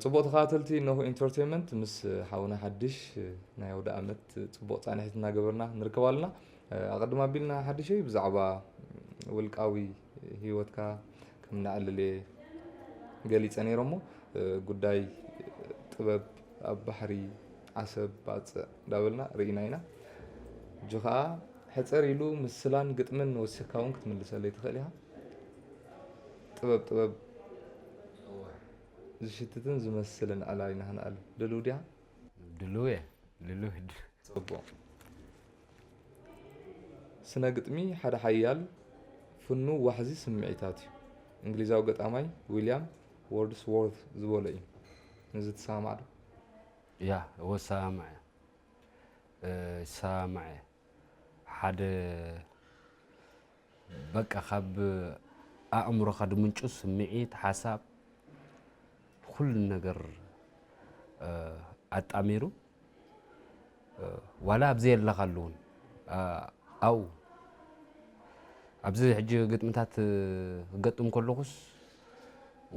ጽቡቕ ተኸታተልቲ፣ እነሆ ኢንተርቴይንመንት ምስ ሓውና ሓድሽ ናይ ኣውደ ኣመት ጽቡቕ ጻንሒት እናገበርና ንርከብ ኣለና። ኣቐድም ኣቢልና ሓድሸይ ብዛዕባ ውልቃዊ ህይወትካ ከም ነዕልል እየ ገሊጸ ነይረ እሞ፣ ጉዳይ ጥበብ ኣብ ባሕሪ፣ ዓሰብ፣ ባጽዕ እንዳበልና ርኢና ኢና። ሕጂ ኸኣ ሕጽር ኢሉ ምስላን ግጥምን ወሲኽካ እውን ክትምልሰለይ ትኽእል ኢኻ። ጥበብ ጥበብ ዝሽትትን ዝመስልን ዕላል ኢና ክንዕልል። ድልው ዲኻ? ድልው እየ። ድልው እየ። ጽቡቕ። ስነ ግጥሚ ሓደ ሓያል ፍኑው ዋሕዚ ስምዒታት እዩ። እንግሊዛዊ ገጣማይ ዊልያም ዎርድስዎርት ዝበሎ እዩ። ነዚ ትሰማማዕ ዶ? ያ፣ እወ፣ እሰማማዕ እየ። እ፣ እሰማማዕ እየ። ሓደ በቃ ካብ ኣእምሮኻ ድምንጩ ስምዒት፣ ሓሳብ፣ ኩሉ ነገር፣ እ፣ ኣጣሚሩ፣ እ፣ ዋላ ኣብ ዘየለኻሉ እውን፣ እ፣ ኣብኡ ኣብዚ ሕጂ ግጥምታት፣ እ፣ ክገጥም ከለኹስ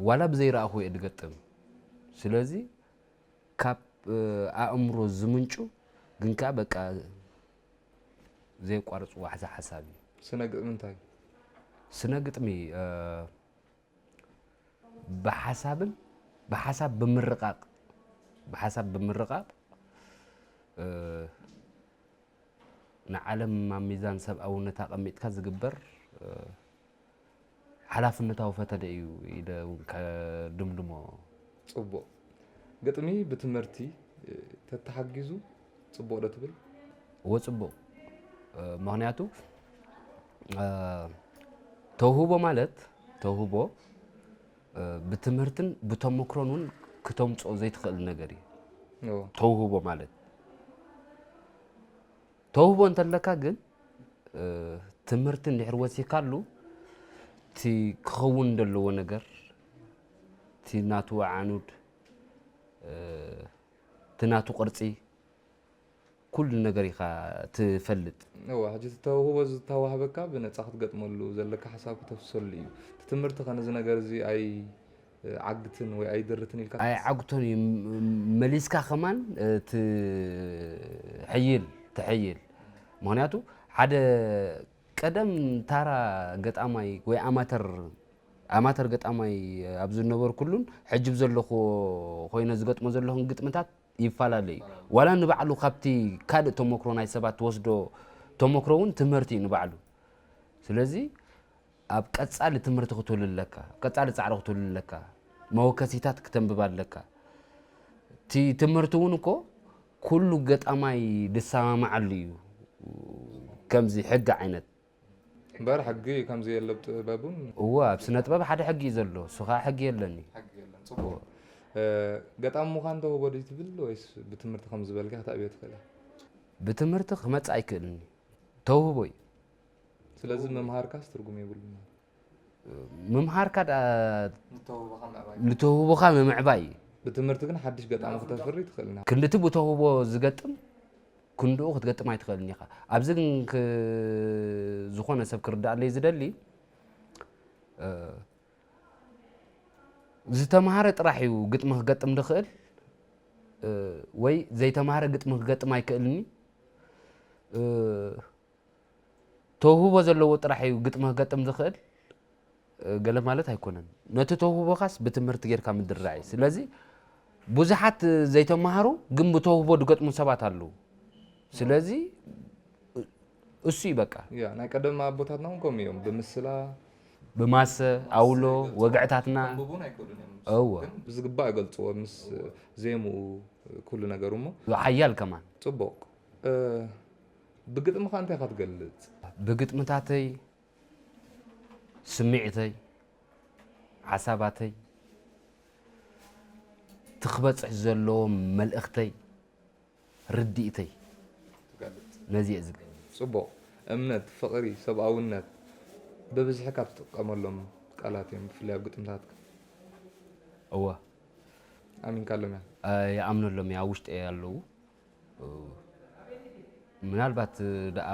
ዋላ ብዘይረኣኹ እየ ድገጥም። ስለዚ ካብ፣ እ፣ ኣእምሮ ዝምንጩ ግን ከኣ በቃ ዘየቋርጽ ዋሕዚ ሓሳብ እዩ። ስነ ግጥሚ እንታይ እዩ? ስነ ግጥሚ፣ እ፣ ብሓሳብን ብሓሳብ ብምርቓቕ፣ ብሓሳብ ብምርቓቕ፣ እ፣ ንዓለም ኣብ ሚዛን ሰብኣውነት ኣቐሚጥካ ዝግበር፣ እ፣ ሓላፍነታዊ ፈተነ እዩ ኢለ እውን ከድምድሞ። ጽቡቕ። ግጥሚ ብትምህርቲ፣ እ፣ ተተሓጊዙ ጽቡቕ ዶ ትብል? እወ፣ ጽቡቕ። እ፣ ምኽንያቱ፣ እ፣ ተውህቦ ማለት፣ ተውህቦ፣ እ፣ ብትምህርትን ብተመክሮን እውን ክተምጽኦ ዘይትኽእል ነገር እዩ። እወ። ተውህቦ ማለት። ተውህቦ እንተለካ ግን፣ እ፣ ትምህርቲ እንድሕር ወሲካሉ፣ እቲ ክኸውን ዘለዎ ነገር፣ እቲ ናቱ ኣዓኑድ፣ እ፣ እቲ ናቱ ቅርጺ፣ ኩሉ ነገር ኢኻ ትፈልጥ። እወ፣ ሕጂ እቲ ተውህቦ ዝተዋህበካ ብነጻ ክትገጥመሉ፣ ዘለካ ሓሳብ ክተፍሰሉ እዩ። እቲ ትምህርቲ ከ ነዚ ነገር እዚ ኣይ-፣ ዓግትን ወይ ኣይድርትን ኢልካ ትሓስብ? ኣይዓግቶን እዩ። ም-፣ መሊስካ ከማን፣ እ፣ ትሕይል፣ ትሕይል። ምኽንያቱ ሓደ ቀደም ታራ ገጣማይ ወይ ኣማተር፣ ኣማተር ገጣማይ ኣብ ዝነበርኩሉን ሕጂ ኣብ ዘለኹ ኮይነ ዝገጥሞ ዘለኹን ግጥምታት ይፈላለ እዩ። ዋላ ንባዕሉ ካብቲ ካልእ ተመክሮ ናይ ሰባት ትወስዶ ተመክሮ እውን ትምህርቲ እዩ ንባዕሉ። ስለዚ ኣብ ቀጻሊ ትምህርቲ ክትህሉ ኣለካ፣ ኣብ ቀጻሊ ጻዕሪ ክትህሉ ኣለካ፣ መወከሲታት ክተንብብ ኣለካ። እቲ ትምህርቲ እውን እኮ ኩሉ ገጣማይ ዝሰማማዓሉ እዩ። ከምዚ ሕጊ ዓይነት። እምበር ሕጊ ከምዚ የለ ኣብ ጥበብ እውን። እወ፣ ኣብ ስነ ጥበብ ሓደ ሕጊ እዩ ዘሎ፣ እሱ ኸዓ ሕጊ የለኒ። ሕጊ የለን። ጽቡቕ። እ፣ ገጣሚ ምዃን ተውህቦ ድዩ ትብል ወይስ ብትምህርቲ ከም ዝበልካ ክተዕብዮ ትኽእል ኢኻ? ብትምህርቲ ክመጽእ ኣይክእልን እዩ። ተውህቦ እዩ። ስለዚ ምምሃርካስ ትርጉም የብሉን ማለት እዩ። ምምሃርካ ደኣ ንተውህቦኻ ምዕባይ። ንተውህቦኻ ምምዕባይ እዩ። ብትምህርቲ ግን ሓድሽ ገጣሚ ክተፍሪ ትኽእል ኢና። ክንድቲ ብተውህቦ ዝገጥም ክንድኡ ክትገጥም ኣይትኽእልን ኢኻ። ኣብዚ ግን ክ-፣ ዝኾነ ሰብ ክርድኣለይ ዝደሊ፣ እ፣ ዝተምሃረ ጥራሕ እዩ ግጥሚ ክገጥም ዝኽእል፣ እ፣ ወይ ዘይተምሃረ ግጥሚ ክገጥም ኣይክእልን እዩ። እ፣ ተውህቦ ዘለዎ ጥራሕ እዩ ግጥሚ ክገጥም ዝኽእል፣ እ፣ ገለ ማለት ኣይኮነን። ነቲ ተውህቦኻስ ብትምህርቲ ጌርካ ምድራዕ እዩ። ስለዚ ብዙሓት ዘይተምሃሩ ግን ብተውህቦ ዝገጥሙ ሰባት ኣለዉ። ስለዚ እሱ እዩ በቃ። ያ፣ ናይ ቀደም ኣቦታትና እውን ከምኡ እዮም። ብምስላ፣ ብማሰ፣ ኣውሎ፣ ወግዕታትና። ከንብቡን ኣይክእሉን እዮም። እወ። ግን ብዝግባእ ይገልጽዎ፣ ምስ ዜምኡ፣ ኩሉ ነገሩ እሞ። ሓያል ከማን። ጽቡቕ። እ፣ ብግጥምኻ እንታይ ኢኻ ትገልጽ? ብግጥምታተይ፣ ስምዒተይ፣ ሓሳባተይ፣ እቲ ክበጽሕ ዘለዎ መልእኽተይ፣ ርድኢተይ፣ ትገልጽ። ነዚ እየ ዝገልጽ። ጽቡቕ። እምነት፣ ፍቕሪ፣ ሰብኣውነት ብብዝሒ ካብ ትጥቀመሎም ቃላት እዮም፣ ብፍላይ ኣብ ግጥምታትካ። እወ። ኣሚንካሎም ኢኻ? እ፣ ይኣምነሎም እየ፣ ኣብ ውሽጠይ ኣለዉ። እ፣ ምናልባት ደኣ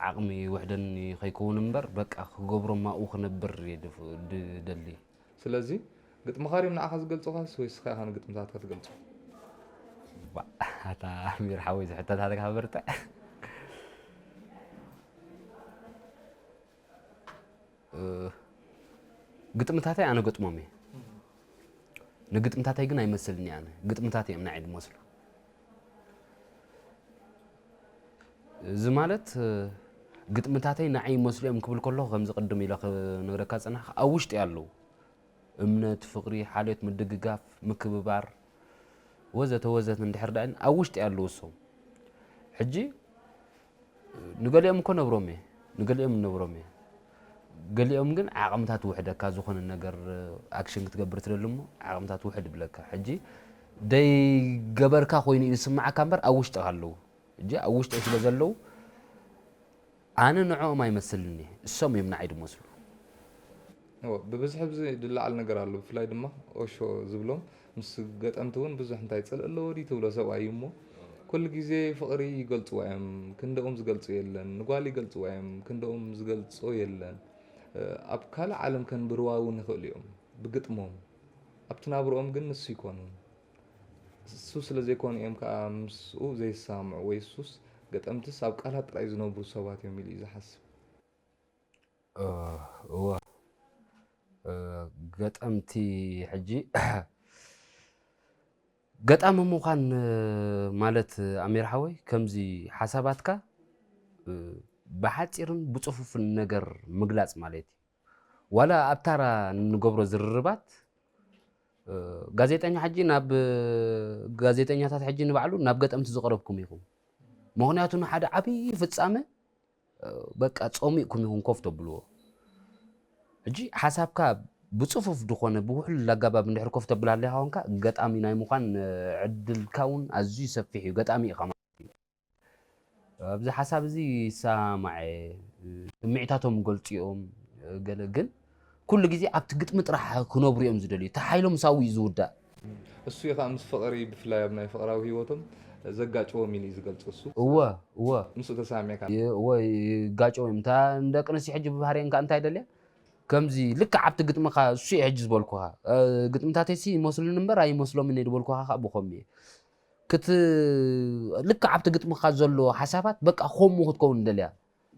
ዓቕሚ ይውሕደኒ ከይከውን እምበር፣ በቃ ክገብሮም ኣብኡ ክነብር እየ ድፍ-፣ ድደሊ። ስለዚ ግጥምኻ ድዮም ንዓኻ ዝገልጹኻስ ወይ ንስኻ ኢኻ ንግጥምታትካ ትገልጾ? ዋእ፣ ኣታ ኣሚር ሓወይ፣ ዝሕተታትካ በርትዕ። እ፣ ግጥምታተይ ኣነ ገጥሞም እየ። ንግጥምታተይ ግን ኣይመስልኒ ኣነ። ግጥምታተይ እዮም ንዓይ ዝመስሉ። እዚ ማለት፣ እ፣ ግጥምታተይ ንዓይ ይመስሉ እዮም ክብል ከለኹ፣ ከምዚ ቅድም ኢለ ክነግረካ ዝጸናሕኩ፣ ኣብ ውሽጢ ኣለዉ። እምነት፣ ፍቕሪ፣ ሓልዮት፣ ምድግጋፍ፣ ምክብባር፣ ወዘተ ወዘተ እንድሕር ደኣ ኣብ ውሽጢ ኣለዉ እሶም። ሕጂ ንገሊኦም እኮ ነብሮም እየ፣ ንገሊኦም ነብሮም እየ። ገሊኦም ግን ዓቕምታት ውሕደካ፣ ዝኾነ ነገር ኣክሽን ክትገብር ትደሊ እሞ ዓቕምታት ውሕድ ይብለካ። ሕጂ ደይገበርካ ኮይኑ እዩ ዝስምዓካ እምበር ኣብ ውሽጥኻ ኣለዉ። ሕጂ ኣብ ውሽጠይ ስለ ዘለዉ ኣነ ንዕኦም ኣይመስልን እየ፣ እሶም እዮም ንዓይ ዝመስሉ። እወ፣ ብብዝሒ ኣብዚ ዝለዓል ነገር ኣሎ። ብፍላይ ድማ ኦሾ ዝብሎም ምስ ገጠምቲ እውን ብዙሕ እንታይ ጽልኢ ኣለዎ ድዩ ትብሎ ሰብኣይ እዩ እሞ፣ ኩሉ ግዜ ፍቕሪ ይገልጽዋ እዮም፣ ክንደኦም ዝገልጹ የለን፣ ንጓል ይገልጽዋ እዮም፣ ክንደኦም ዝገልጾ የለን። እ፣ ኣብ ካልእ ዓለም ከንብርዋ እውን ይኽእሉ እዮም ብግጥሞም። ኣብቲ ናብርኦም ግን ንሱ ይኮኑን። እሱ ስለ ዘይኮኑ እዮም ከኣ ምስኡ ዘይሰማምዑ፣ ወይ እሱስ ገጠምትስ ኣብ ቃላት ጥራይ ዝነብሩ ሰባት እዮም ኢሉ እዩ ዝሓስብ። እ፣ እወ፣ እ፣ ገጠምቲ ሕጂ ገጣሚ ምዃን፣ እ፣ ማለት ኣሚር ሓወይ ከምዚ ሓሳባትካ፣ እ፣ ብሓጺርን ብጽፉፍን ነገር ምግላጽ ማለት እዩ። ዋላ ኣብ ታራ ንገብሮ ዝርርባት፣ እ፣ ጋዜጠኛ ሕጂ ናብ፣ እ፣ ጋዜጠኛታት ሕጂ ንባዕሉ ናብ ገጠምቲ ዝቐረብኩም ኢኹም። ምኽንያቱ ንሓደ ዓብዪ ፍጻመ፣ እ፣ በቃ ጸሚእኩም ኢኹም ኮፍ ተብልዎ። ሕጂ ሓሳብካ ብጽፉፍ ዝኾነ ብውሕሉል ኣገባብ እንድሕር ኮፍ ተብላ ኣለኻ ኮንካ፣ ገጣሚ ናይ ምዃን፣ እ፣ ዕድልካ እውን ኣዝዩ ሰፊሕ እዩ። ገጣሚ ኢኻ ማለት እዩ። ኣብዚ ሓሳብ እዚ ይሰማማዕ እየ። ስምዒታቶም ይገልጹ እዮም፣ ገለ ግን ኩሉ ግዜ ኣብቲ ግጥሚ ጥራሕ ክነብሩ እዮም ዝደልዩ። እቲ ሓይሎም ሳዊ እዩ ዝውዳእ። እሱ እዩ ከዓ ምስ ፍቕሪ፣ ብፍላይ ኣብ ናይ ፍቕራዊ ህይወቶም ዘጋጭዎም ኢሉ እዩ ዝገልጽ እሱ። እወ፣ እወ። ምስኡ ተሰማሚዕካ? ይ-፣ እወ፣ ይጋጨው እዮም። እታ ንደቂ ኣንስትዮ ሕጂ ብባህሪኤን ከኣ እንታይ ደልያ? ከምዚ ልክዕ ኣብቲ ግጥምኻ እሱ እየ ሕጂ ዝበልኩኻ። እ፣ ግጥምታተይሲ ይመስሉኒ እምበር ኣይመስሎምን እየ ዝበልኩኻ ከዓ ብኸምኡ እየ። ክት-፣ ልክዕ ኣብቲ ግጥምኻ ዘሎ ሓሳባት በቃ ከምኡ ክትከውን ደልያ።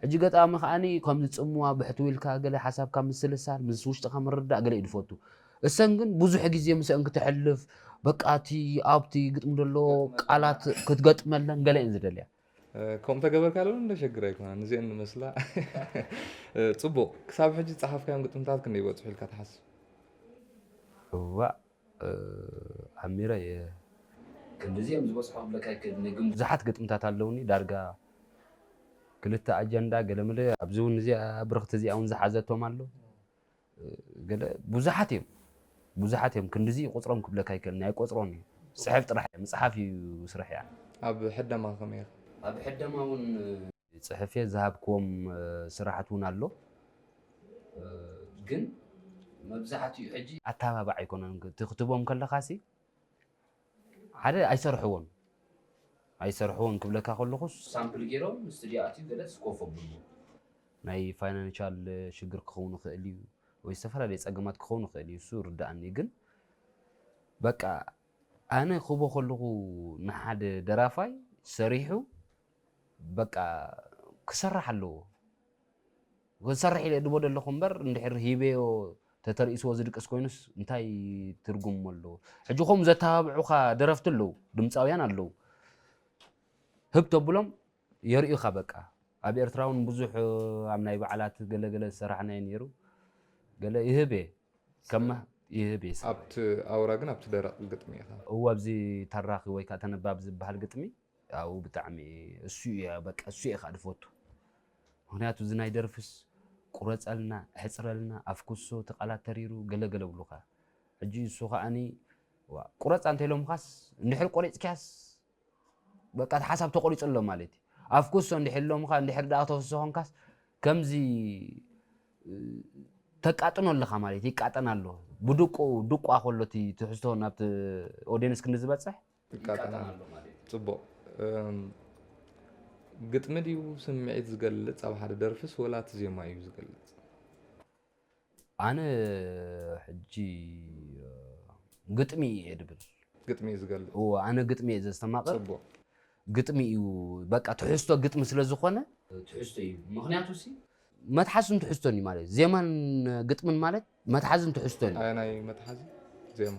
ሕጂ ገጣሚ ከዓኒ ከምዚ ጽምዋ ብሕትው ኢልካ ገለ ሓሳብካ ምስልሳል፣ ምስ ውሽጥኻ ምርዳእ ገለ እዩ ዝፈቱ። እሰን ግን ብዙሕ ግዜ ምስአን ክተሕልፍ፣ በቃ እቲ ኣብቲ ግጥሚ ዘሎ ቃላት ክትገጥመለን ገለ እየን ዝደልያ። እ፣ ከምኡ ተገበርካ ሎ እንደ ሸግር ኣይኮነን። እዚአን ንመስላ። እ፣ ጽቡቕ። ክሳብ ሕጂ ዝጸሓፍካዮም ግጥምታት ክንደይ ይበጽሑ ኢልካ ትሓስብ? እዋእ፣ እ፣ ኣሚረ እየ። ክንድዚኦም ዝበጽሑ ክብለካ ኣይክእልን፣ ግን ብዙሓት ግጥምታት ኣለውኒ። ዳርጋ ክልተ ኣጀንዳ ገለመለ፣ ኣብዚ እውን እዚኣ ብርኽቲ እዚኣ እውን ዝሓዘቶም ኣሎ። እ፣ ገለ ብዙሓት እዮም። ብዙሓት እዮም። ክንድዚ ቁጽሮም ክብለካ ኣይክእልን፣ ኣይቆጽሮን እዩ። ጽሕፍ ጥራሕ እየ፣ ምጽሓፍ እዩ ስርሕ እያ። ኣብ ሕደማ ከመይ ኢኻ? ኣብ ሕደማ እውን ጽሕፍ እየ፣ ዝሃብክዎም፣ እ፣ ስራሓት እውን ኣሎ። እ፣ ግን መብዛሕትኡ ሕጂ ኣተባባዕ ኣይኮነን። እቲ ክትቦም ከለኻሲ ሓደ ኣይሰርሕዎን። ኣይሰርሕዎን ክብለካ ከለኹስ ሳምፕል ገይሮም ስቱዲዮ ኣትዩ ገለ ስኮፍ ኣብሉ። ናይ ፋይናንሻል ሽግር ክኸውን ይኽእል እዩ፣ ወይ ዝተፈላለየ ጸገማት ክኸውን ይኽእል እዩ፣ እሱ ይርድኣኒ። ግን በቃ ኣነ ክህቦ ከለኹ ንሓደ ደራፋይ ሰሪሑ በቃ ክሰርሕ ኣለዎ። ክንሰርሕ ኢለ ድቦ ደለኹ እምበር፣ እንድሕር ሂበዮ ተተርእስዎ ዝድቅስ ኮይኑስ እንታይ ትርጉም ኣለዎ? ሕጂ ከምኡ ዘተባብዑኻ ደረፍቲ ኣለዉ፣ ድምፃውያን ኣለዉ። ህብ ተብሎም የርእዩኻ በቃ። ኣብ ኤርትራ እውን ብዙሕ ኣብ ናይ በዓላት ገለገለ ዝሰራሕናዮ ነይሩ። ገለ ይህብ እየ። ከማ ይህብ እየ። ኣብቲ ኣውራ ግን ኣብቲ ደረቕ ግጥሚ ኢኻ። እዎ፣ ኣብዚ ተራኺ ወይ ከዓ ተነባቢ ዝበሃል ግጥሚ ኣብኡ ብጣዕሚ እሱ እየ፣ በቃ እሱ እየ ከዓ ድፈቱ። ምኽንያቱ እዚ ናይ ደርፍስ ቁረፀልና፣ ሕፅረልና፣ ኣፍኩሶ፣ እቲ ቃላት ተሪሩ፣ ገለገለ ብሉኻ። ሕጂ እሱ ከዓኒ፣ ዋ፣ ቁረፃ እንተኢሎምኻስ፣ እንድሕር ቆሪፅክያስ፣ በቃ እቲ ሓሳብ ተቆሪፁ ኣሎ ማለት እዩ። ኣፍኩሶ እንድሕር ኢሎምኻ፣ እንድሕር ደኣ ተፍስሶ ኾንካስ፣ ከምዚ፣ እ፣ ተቃጥኖ ኣለኻ ማለት እዩ። ይቃጠን ኣሎ። ብድቁ፣ ድቋ ከሎ እቲ ትሕዝቶ ናብቲ ኦድየንስ ክንዲ ዝበፅሕ፣ ይቃጠን ኣሎ ማለት እዩ። ጽቡቕ። እም፣ ግጥሚ ድዩ ስምዒት ዝገልጽ ኣብ ሓደ ደርፍስ ወላ እቲ ዜማ እዩ ዝገልጽ? ኣነ ሕጂ ግጥሚ እየ ድብል። ግጥሚ እዩ ዝገልጽ። እዎ፣ ኣነ ግጥሚ እየ ዘስተማቕር። ጽቡቕ። ግጥሚ እዩ፣ በቃ ትሕዝቶ ግጥሚ ስለ ዝኾነ ትሕዝቶ እዩ። ምኽንያቱ ሲ መትሓዝን ትሕዝቶን እዩ ማለት እዩ። ዜማን ግጥምን ማለት መትሓዝን ትሕዝቶን እዩ። ኣየናይ መትሓዚ? ዜማ።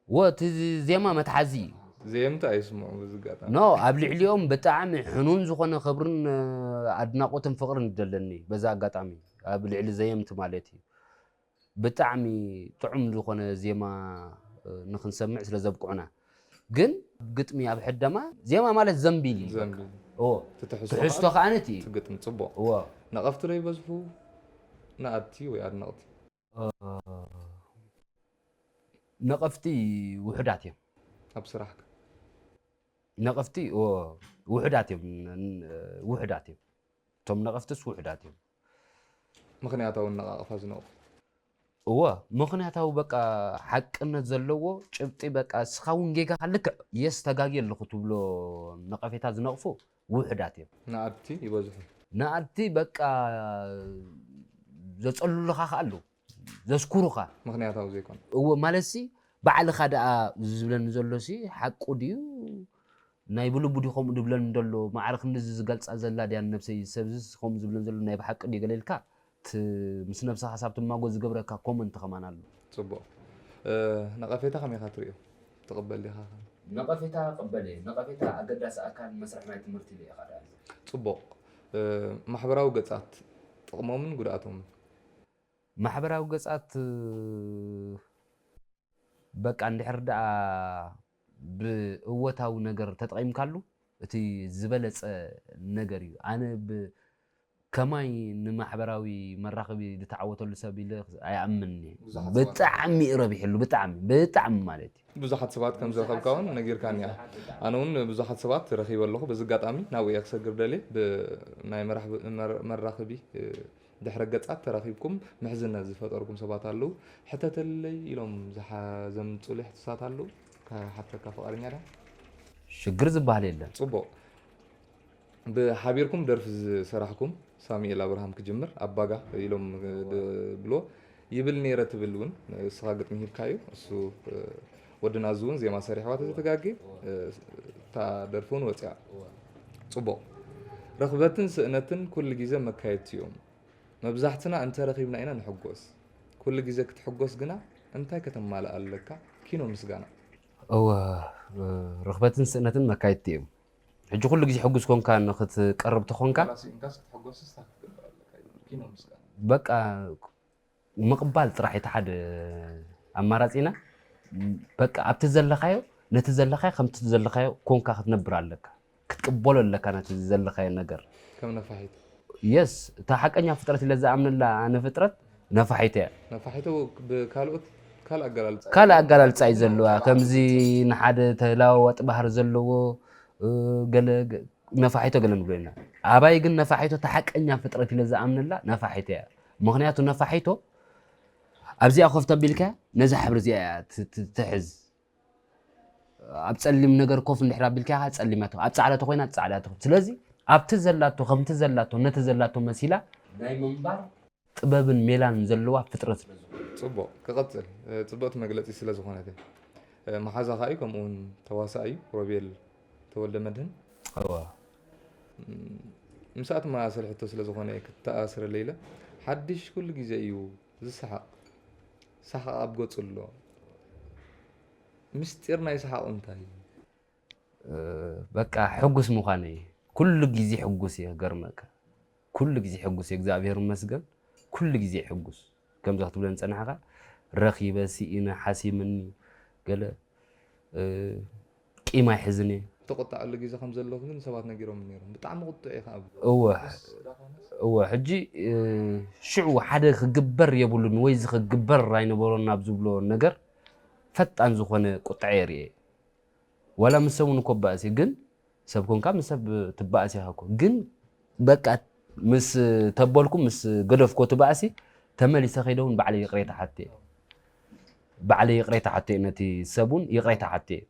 ወ እቲ ዜማ መትሓዚ እዩ። ዜምቲ ኣይስምዑ ብዝጋጣሚ። ኖ፣ ኣብ ልዕሊኦም ብጣዕሚ ሕኑን ዝኾነ ክብርን ኣድናቖትን ፍቕርን ይደለኒ። በዛ ኣጋጣሚ ኣብ ልዕሊ ዘየምቲ ማለት እዩ። ብጣዕሚ ጥዑም ዝኾነ ዜማ ንኽንሰምዕ ስለ ዘብቅዑና። ግን ግጥሚ ኣብ ሕደማ ዜማ ማለት ዘንቢል እዩ። ዘንቢል። ኦ እቲ ትሕዝቶ ትሕዝቶ ከዓ ከዓ ነቲ እዩ። እቲ ግጥሚ ጽቡቕ። እዎ ነቐፍቲ ዶ ይበዝሑ ንኣድቲ ወይ ኣድነቕቲ? ነቐፍቲ ውሑዳት እዮም። ኣብ ስራሕካ ነቐፍቲ ኦ፣ ውሑዳት እዮም። ን- ውሑዳት እዮም። እቶም ነቐፍትስ ውሑዳት እዮም። ምኽንያታዊ ኣነቓቕፋ ዝነቕፉ? እዎ፣ ምኽንያታዊ በቃ ሓቅነት ዘለዎ ጭብጢ፣ በቃ እስኻ እውን ጌጋኻ ልክዕ የስ ተጋግየ ኣለኹ ትብሎ ነቐፌታ ዝነቕፉ ውሑዳት እዮም። ንኣድቲ ይበዝሑ። ንኣድቲ በቃ ዘጸልሉኻ ከ ኣለዉ፣ ዘስኩሩኻ። ምኽንያታዊ ዘይኮነ። እዎ፣ ማለትሲ ባዕልኻ ደኣ ዝብለኒ ዘሎሲ ሓቁ ድዩ? ናይ ብልቡ ድዩ ከምኡ ድብለኒ ደሎ? ማዕረ ክንድዚ ዝገልጻ ዘላ ድያ ነብሰይ? ሰብዝስ ከምኡ ዝብለኒ ዘሎ ናይ ብሓቂ ድዩ ገለ ኢልካ ት- ምስ ነብስኻ ሳብ ትማጎ ዝገብረካ ኮመንት ከማን ኣሎ። ጽቡቕ። እ፣ ነቐፌታ ከመይ ኢኻ ትርእዮ? ትቕበል ዲኻ? ነቐፌታ ቅበል እየ። ነቐፌታ ኣገዳሲ ኣካል መስርሕ ናይ ትምህርቲ ኢለ ኢኻ ደኣ። ጽቡቕ። እ፣ ማሕበራዊ ገጻት ጥቕሞምን ጉድኣቶምን? ማሕበራዊ ገጻት እ፣ በቃ እንድሕር ደኣ ብእወታዊ ነገር ተጠቒምካሉ እቲ ዝበለጸ ነገር እዩ። ኣነ ብ- ከማይ ንማሕበራዊ መራኸቢ ዝተዓወተሉ ሰብ ኢለ ኣይኣምንን እየ። ብዙሓት ሰባት ብጣዕሚ እዩ ረቢሕሉ፣ ብጣዕሚ ብጣዕሚ ማለት እዩ። ብዙሓት ሰባት ከም ዝረኸብካ እውን ነጊርካኒ ኢኻ። ኣነ እውን ብዙሓት ሰባት ረኺበ ኣለኹ። በዚ ኣጋጣሚ ናብኡ እየ ክሰግር ደልየ። ብ-፣ ናይ መራኽቢ-፣ መር-፣ መራኸቢ፣ እ፣ ድሕረ ገጻት ተራኺብኩም ምሕዝነት ዝፈጠርኩም ሰባት ኣለዉ። ሕተተለይ ኢሎም ዝሓ-፣ ዘምጹለይ ሕቶታት ኣለዉ። ክሓተካ ፍቓደኛ ዲኻ? ሽግር ዝበሃል የለን። ጽቡቕ። ብሓቢርኩም ደርፊ ዝሰራሕኩም ሳሙኤል ኣብርሃም ክጅምር፣ ኣባጋ ኢሎም ድብሎ ይብል ነይረ ትብል እውን እስኻ ግጥሚ ሂብካዩ። እሱ፣ እ፣ ወድና እዚ እውን ዜማ ሰሪሕዋ ተዘተጋጌ፣ እ፣ እታ ደርፊ እውን ወፂኣ። ጽቡቕ። ረኽበትን ስእነትን ኩሉ ግዜ መካየድቲ እዮም። መብዛሕትና እንተረኺብና ኢና ንሕጎስ። ኩሉ ግዜ ክትሕጎስ ግና እንታይ ከተማልእ ኣለካ? ኪኖ ምስጋና። እወ፣ ርኽበትን ስእነትን መካየድቲ እዮም። ሕጂ ኩሉ ግዜ ሕጉስ ኮንካ ንኽትቀርብ ተኾንካ ዋላ ስኢንካስ ክትሕጎስስ እንታይ ክትገብር ኣለካ? ኪኖ ምስጋና። በቃ ምቕባል ጥራሕ እቲ ሓደ ኣማራጺና። በቃ ኣብቲ ዘለኻዮ፣ ነቲ ዘለኻዮ ከምቲ ዘለኻዮ ኮንካ ክትነብር ኣለካ። ክትቅበሎ ኣለካ ነቲ ዘለኻዮ ነገር። ከም ነፋሒቶ። የስ፣ እታ ሓቀኛ ፍጥረት ኢለ ዝኣምነላ ኣነ ፍጥረት ነፋሒቶ እያ። ነፋሒቶ ብካልኦት ካልእ ኣገላልጻ። ካልእ ኣገላልጻ እዩ ዘለዋ። ከምዚ ንሓደ ተለዋዋጢ ባህሪ ዘለዎ፣ እ፣ ገለ ገ-፣ ነፋሒቶ ገለ ንብሎ ኢና። ኣባይ ግን ነፋሒቶ እታ ሓቀኛ ፍጥረት ኢለ ዝኣምነላ ነፋሒቶ እያ። ምኽንያቱ ነፋሒቶ ኣብዚኣ ኮፍ ተቢልካ ነዛ ሕብሪ እዚኣ እያ ት-፣ ት-፣ ትሕዝ። ኣብ ጸሊም ነገር ኮፍ እንድሕር ኣቢልካ ኢኻ ጸሊም እያ ትኾን። ኣብ ጻዕዳ ተኾይና ጻዕዳ እያ ትኾን። ስለዚ ኣብቲ ዘላቶ፣ ከምቲ ዘላቶ፣ ነቲ ዘላቶ መሲላ ናይ ምንባር ጥበብን ሜላን ዘለዋ ፍጥረት ስለ ዝኾነ። ጽቡቕ፣ ክቐጽል፣ እ፣ ጽብቕቲ መግለጺ ስለ ዝኾነት እያ። እ፣ መሓዛኻ እዩ፣ ከምኡ እውን ተዋሳኢ እዩ፣ ሮቤል ተወልደ መድህን። እዋ። እም፣ ምስኣ ትመሳሰል ሕቶ ስለ ዝኾነ እየ ክተኣሳስረለይ ኢለ። ሓድሽ ኩሉ ግዜ እዩ ዝሰሓቕ። ሰሓቕ ኣብ ገጹ ኣሎ። ምስጢር ናይ ሰሓቑ እንታይ እዩ? እ፣ በቃ ሕጉስ ምዃነይ። ኩሉ ግዜ ሕጉስ እየ፣ ክገርመካ። ኩሉ ግዜ ሕጉስ እየ፣ እግዚኣብሔር ይመስገን። ኩሉ ግዜ ሕጉስ። ከምዚ ክትብለኒ ጸናሕካ፣ ረኺበ፣ ስኢነ፣ ሓሲምኒ፣ ገለ፣ እ፣ ቂም ኣይሕዝን እየ። ትቑጣዐሉ ግዜ ከም ዘለኹ ግን ሰባት ነጊሮም ነይሮም። ብጣዕሚ ቁጡዕ ኢኻ ኣብ እወ፣ እወ፣ ሕጂ፣ እ፣ ሽዑ ሓደ ክግበር የብሉን ወይ እዚ ክግበር ኣይነበሮን ናብ ዝብሎ ነገር ፈጣን ዝኾነ ቁጥዐ የርእየ። ዋላ ምስ ሰብ እውን እኮ ባእሲ፣ ግን ሰብ ኮንካ ምስ ሰብ ትባእስ ኢኻ እኮ። ግን በቃ ምስ ተበልኩ፣ ምስ ገደፍኮ እቲ ባእሲ፣ ተመሊሰ ከይደ እውን ባዕለይ ይቕሬታ ሓትየ። ባዕለይ ይቕሬታ ሓትየ፣ ነቲ ሰብ እውን ይቕሬታ ሓትየ።